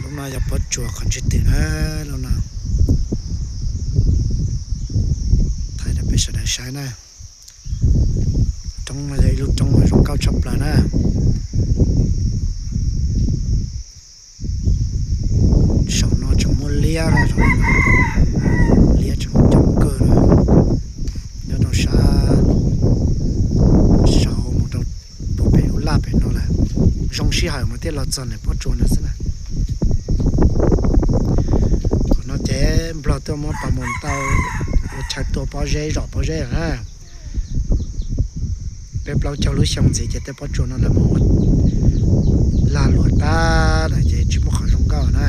Lub no yog pob tsuas qhov ntswg twm na, lub no. Thaij rau peb sawv daws saib na. Roob no yog ib lub roob uas zoo nkauj tshaj plaws na. Saum no tseem muaj liab na, liab tseem coob kawg na. Nyob rau sab saud mus rau puag pem lub laj pem no lawm. Zoo sij hawm mas thiaj los txog ntawm pob tsuas no xwb na. Qhov no ces Nplog tuaj muab pas mus tau ua chaw tua pob zeb zom pob zeb na. Peb plaub caug lub xyoo ntxiv ces tej pob tsuas no lawv muab lag luam tag lawm ces tsis muaj qhov zoo nkauj na.